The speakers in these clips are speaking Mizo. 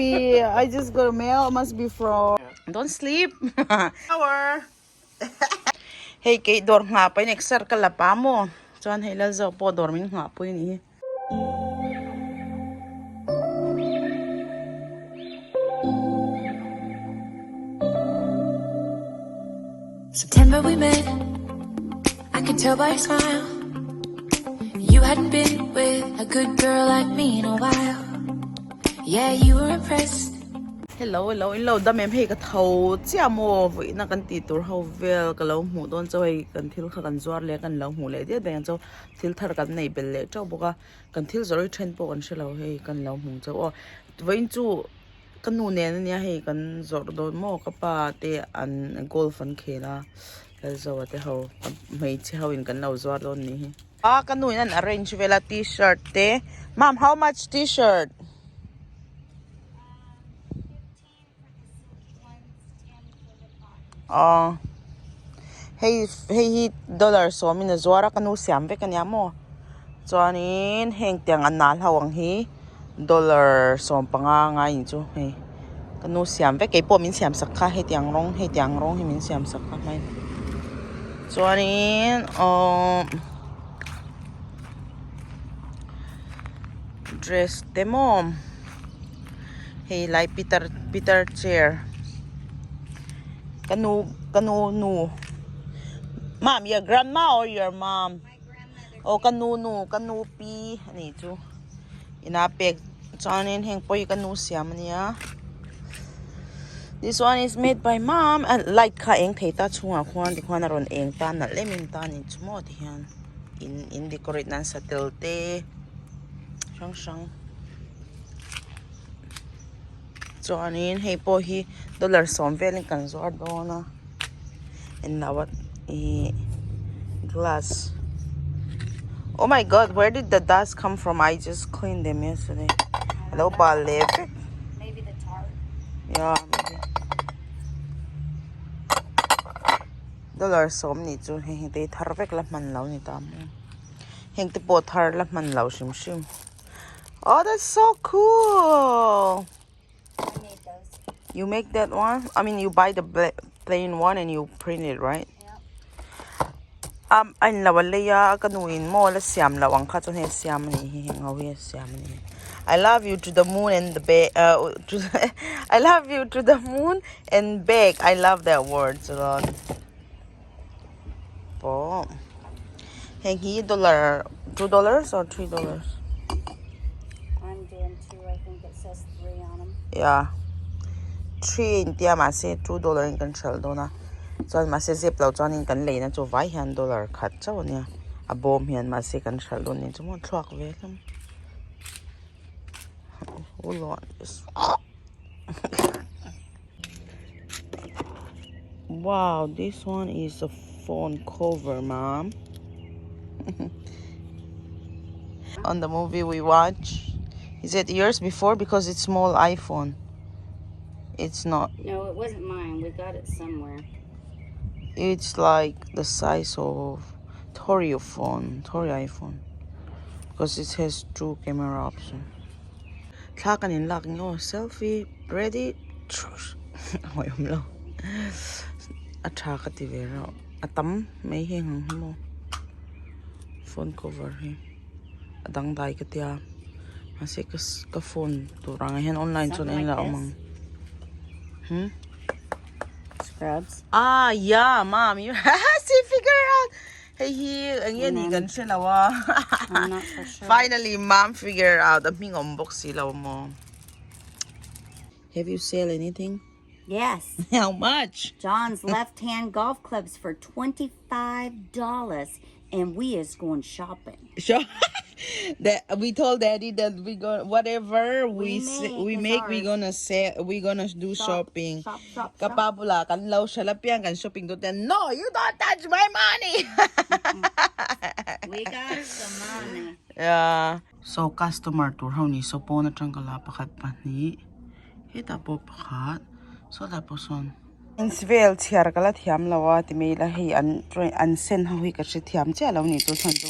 be I just got a mail must be from Don't sleep Hour Hei kei dawr nghah pahin exer ka la pa maw chuan hei Lalzawk pawh dawr min nghah pui a nih hi. September we met I could tell by your smile You hadn't been with a good girl like me in a while Yeah you were impressed Hello hello in lo dam em hei ka tho chiah maw vawiina kan tih tur ho vel ka lo hmuh dawn chu hei kan thil kha kan zuar leh a kan lo hmuh leh diat daih ang chu thil thar kan nei belh leh teuh bawk a kan thil zawrh hi then pawh kan hre lo hei kan lo hmuh chauh aw vawiin chu ka nu nen ania hei kan zawrh dawn maw ka pa te an golf an khel a Lalzoa te ho hmeichhe ho in kan lo zuar dawn a nih hi a ka nu in an arrange vel a t-shirt te mom how much t-shirt. Aw hei hei hi dollar sawmin a zuar a ka nu siam vek ania maw chuanin heng tiang a nal ho ang hi dollar sawmpanga ngai in chu hei ka nu siam vek keipawh min siam sak kha hetiang rawng hetiang rawng hi min siam sak kha hmai chuanin aww dress te maw. Hei lai pitar pitar chair ka nu ka nu nu mom your grandma or your mom aw ka nu nu ka nu pi a nih chu ina pek chuanin heng pawh hi ka nu siam a nia this one is made by mom light kha a eng thei ta chhungah khuan tikhuan a rawn eng ta nalh em em ta a nih chu maw tihian in in decorate nan satel te hrang hrang. Chuanin hei pawh hi dollar sawm velin kan zuar dawn a englo a ihh glass oh my god where did the dust come from I just clean them yesterday alo bal leh vek yeah maybe dollar sawm nih chu hei hi te thar vek la hman lo ni ta maw heng te pawh thar la hman lo hrim hrim. Oh, that's so cool. I made those. You make that one? I mean, you buy the plain one and you print it, right? Yep. Um, an lo a lei a ka nu in maw la siam lo ang kha chuan hei siam a nih hi heng ho hi a siam a ni I love you to the moon and the back uh, to the, I love you to the moon and back I love that word chuan pawh heng hi dollar $2 or $3 I'm doing two. I think it says three on them. Yeah. Three in tia mahse $2 in kan hralh dawn a chuan mahse zep lo chuan in kan leina chu vai hian dollar khat chauh ania a bawm hian mahse kan hralh dawn nen chu maw thluak ve hlawm hold on just Wow, this one is a phone cover, mom. On the movie we watch. Is it yours before? Because it's small iPhone. It's not. No, it wasn't mine. We got it somewhere. It's like the size of Torio phone, Torio iPhone. Because it has two camera option. Thla kan in lak nge aw selfie ready hawi awm lo a tha ka ti ve reuh a tam mai heng ang hi maw phone cover hi a dangdai ka tia mahse ka ka phone tur ang ah hian online chuan eng lah a awm ang hmm Scrubs. Ah yeah mom you she figure out. Hei hi eng nge ni kan hre lo a. I'm not so sure. Finally mom figure out a hming awm bawk si lo maw. Have you sell anything? Yes. How much? John's left hand golf clubs for $25 and we is going shopping. Sure. That we told daddy that we go whatever we We se- make we is make we ours. gonna sell we gonna do Shop, shopping. shop, shop, Ka shop. pa bula kan lo shall apiang kan shopping do ten no you don't touch my money. We got some money. Yeah. So customer tur ho ni so pawn atang ka la pakhat pahnih hetah pawh pakhat sawtlai pawh sawn vel chhiar ka la thiam lo a ti mai ila hei an an sen ho hi ka hre thiam chiah lo ni chu chhan chu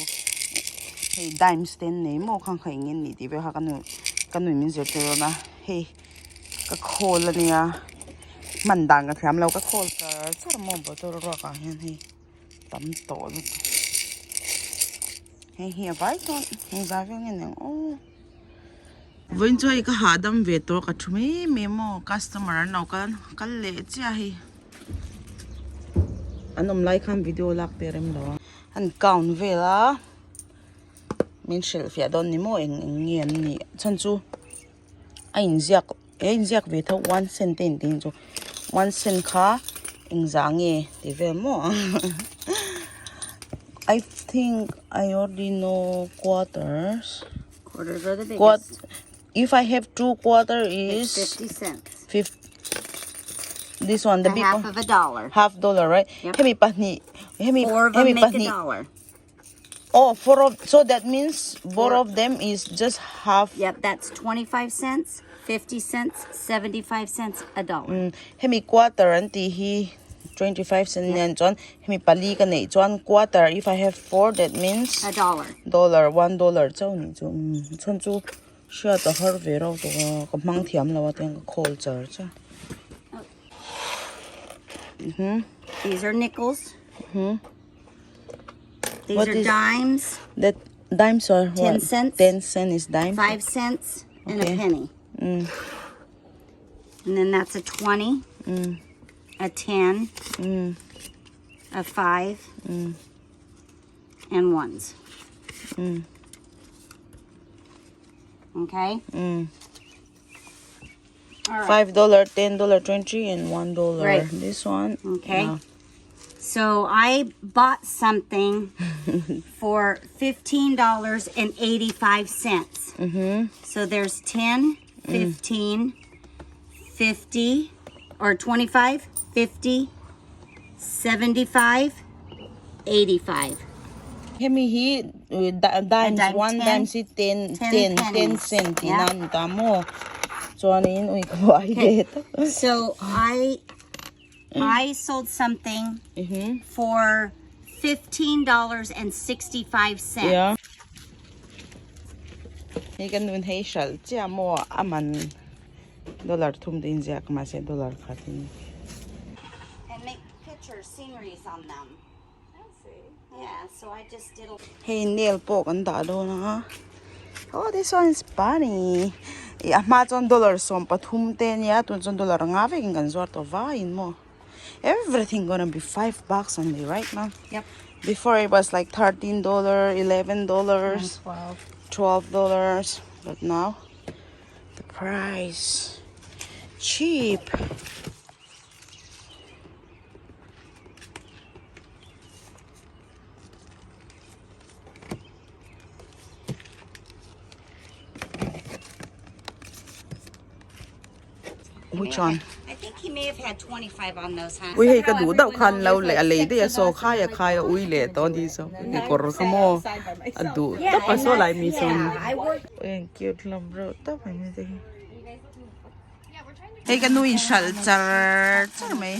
hei dimes te an nei maw khang kha eng nge an nih tih vel kha ka nu ka nu in min zirtir dawn a hei. Ka khawl ania hman dan ka thiam lo ka khawl char char maw bottle ruak ah hian hei tam tawh lutuk hei hi a vai chuan heng zai vel nge niang aw. Vawiin chu hei ka hahdam ve tawh ka thu mai mai maw customer an lo kal kal leh chiah hei an awm lai khan video lak te rem lo a an count vel a min hrilh fiah dawn ni maw eng eng nge an nih chhan chu. A inziak he inziak ve tho one cent te intih hi chu one cent kha engzah nge tih vel maw I think I already know quarters Quarters are the biggest. If I have two quarter is It's 50 cents. This one the A big half one of a dollar. half dollar right Yep. hemi pahnih hemi Four of them hemi make a pahnih dollar. Oh, four of so that means both of them is just half. Yep, that's 25 cents, 50 cents, 75 cents, a dollar. Mm, hemi quarter an tih hi 25 cent nen chuan hemi pali ka neih chuan quarter if I have four that means A dollar. dollar $1 chauh nih chu mm chhan chu hriat a har ve reuh tawh a ka hmang thiam lo a tiang ka khawl char char. These are nickels. These What are is- dimes, That dimes are 10 what? cents. 10 cent is dime. 5 cents, and Okay. a penny. And then that's a 20, a 10, a 5, and ones. Okay? All right. $5, $10, 20 and $1. Right. This one. Okay. Yeah. So I bought something for $15.85. Mm-hmm. So there's 10, 15, 50, or 25, 50, 75, 85. Hemi hi dimes dime, one 10 dimes hi 10 10 10 10 pennies. cent tih Yeah. na ni ta maw chuanin ui ka buai ve ta. So I I sold something for $15.65. Yeah. Hei kan nun hei hral chiah maw a man dollar thum te inziak mahse dollar khat a ni. And make pictures, sceneries on them. Yeah, so I just did a Hei nail pawh kan dah dawn a oh this one is funny ih a hma chuan dollar 13 te ania tun chuan dollar nga vekin kan zuar tawh vaiin maw everything gonna be $5 only right ma'am Yep. before it was like $13 $11 $12 but now the price cheap. Which one? I think he may have had 25 on those, huh? Ui hei ka duh deuh khan lo leh a lei daih a saw khai a khai a ui leh tawh a ni saw ke kawr kha maw a duh tawp a saw lai mi sawn ui an cute hlawm reuh tawp mai mi te hi. Hei ka nu in hralh char char mai.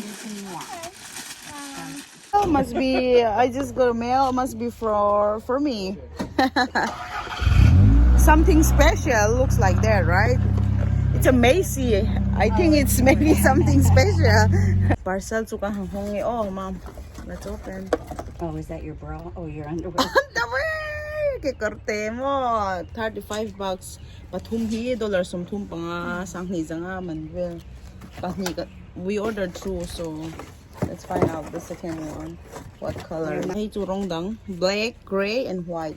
Must be I just got a mail must be for for me. Something special looks like that right? It's a Macy. I think it's maybe something special. Parcel chu ka hang hawng nge aw mom. Let's open. Oh, is that your bra? Oh, your underwear. Underwear! Kekawr te maw $35. Pathum hi dollar 35 sanghnih zanga man vel pahnih ka we ordered two so let's find out the second one what color hei chu rawng dang black grey and white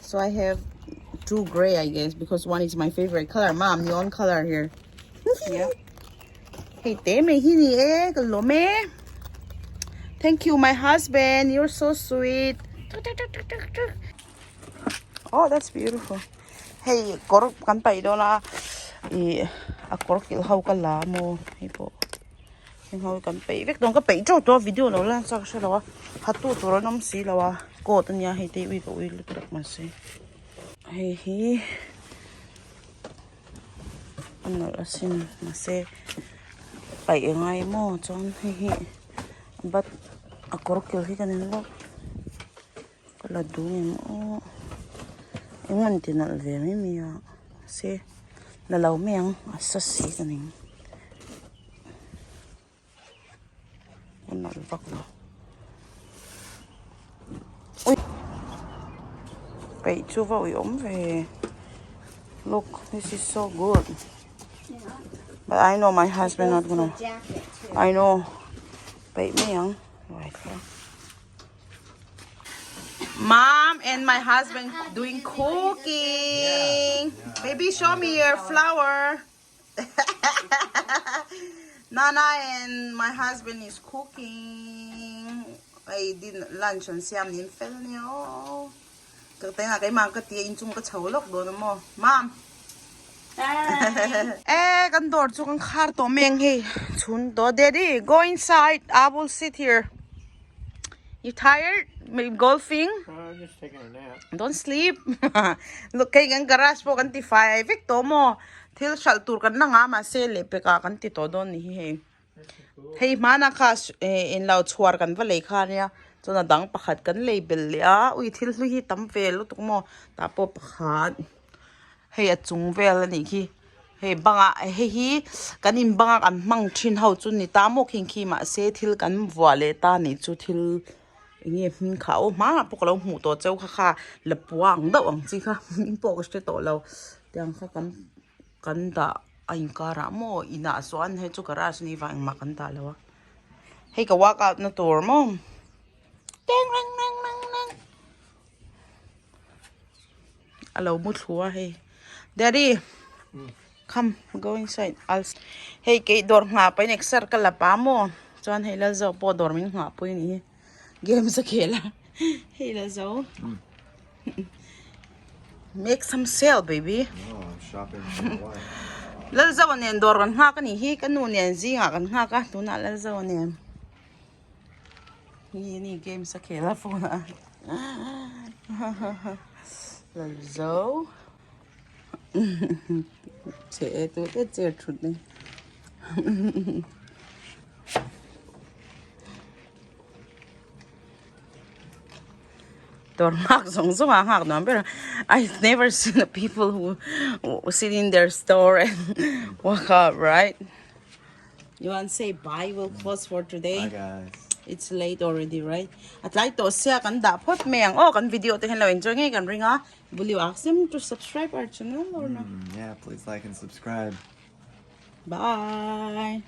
so I have two grey I guess because one is my favorite color mom neon color here Yep. Hei te mai hi ni e ka lawm e thank you my husband you're so sweet oh that's beautiful. Hei kawr kan paih dawn a ih a kawr kilh ho ka la maw hei pawh heng ho hi kan peih vek dawn ka peih teuh tawh a video lo la nasa ka hre lo a ha tu tur an awm si lo a coat ania hei te ui ka ui lutuk mahse hei hi a nawlh asin mahse paih a ngai maw chuan hei hi but a kawr kilh hi ka nen lawk. Ka la duh em aw eng an ti nalh ve mai mai a mahse la lo mai ang a sa si ka ning. A nalh vak lo. Ui peih chu va ui awm ve look this is so good but I know my husband not gonna I know peih mai ang Mom and my husband doing cooking baby show me your flower Nana and my husband is cooking. Ei din lunch an siam nin fel nia aw. Ka tengah keimah ka tia inchung ka chho lawk dawn a maw. Mom. Eh kan dawr chu kan khar tawh mai ang hei. Chhun tawh Daddy go inside I will sit here. You tired? Maybe golfing? Uh, just taking a nap. Don't sleep. Look, kei kan garage pawh kan ti fai vek tawh maw. Thil hralh tur kan la nga mahse lehpek ah kan ti tawh dawn ni hi hei. Hei hmana kha in lo chhuar kan va lei kha ania chuan a dang pakhat kan lei bel leh a ui thil hlui hi tam ve lutuk maw tah pawh pakhat hei a chung vel a nih khi hei bangah hei hi kan in banga kan hmang thin ho chu ni ta maw khing khi mahse thil kan vuah leh ta nih chu thil eng nge hming kha aw hmangah pawh ka lo hmuh tawh cheu kha kha lapua ang deuh ang chi kha hming pawh ka hre tawh lo tiang kha kan kan dah a inkarah maw inah chuan hei chu garage ni vang engmah kan dah lo a hei ka workout na tur maw teng reng reng reng reng a lo mu thlu a hei daddy come go inside I'll hei kei dawr nghah pahin exer ka la pa maw chuan hei Lalzo pawh dawr min nghah pui a ni hi games a khel a hei Lalzo make some sale baby Lalzo nen dawr kan nghak a nih hi ka nu nen zingah kan nghak a tunah Lalzo nen. Hi ni games a khel a phone ah Lalzo che e tu te chair thut ni Dawr nghak zawng zawng ah nghak nuam ber a I've never seen a people who sit in their store and walk out right. You want say bye we'll close for today. Bye guys. It's late already, right? At lai to sia kan dah phawt mai ang. Oh, kan video te hian lo enjoy ngei kan ring a. Will you ask them to subscribe our channel or not? Yeah, please like and subscribe. Bye.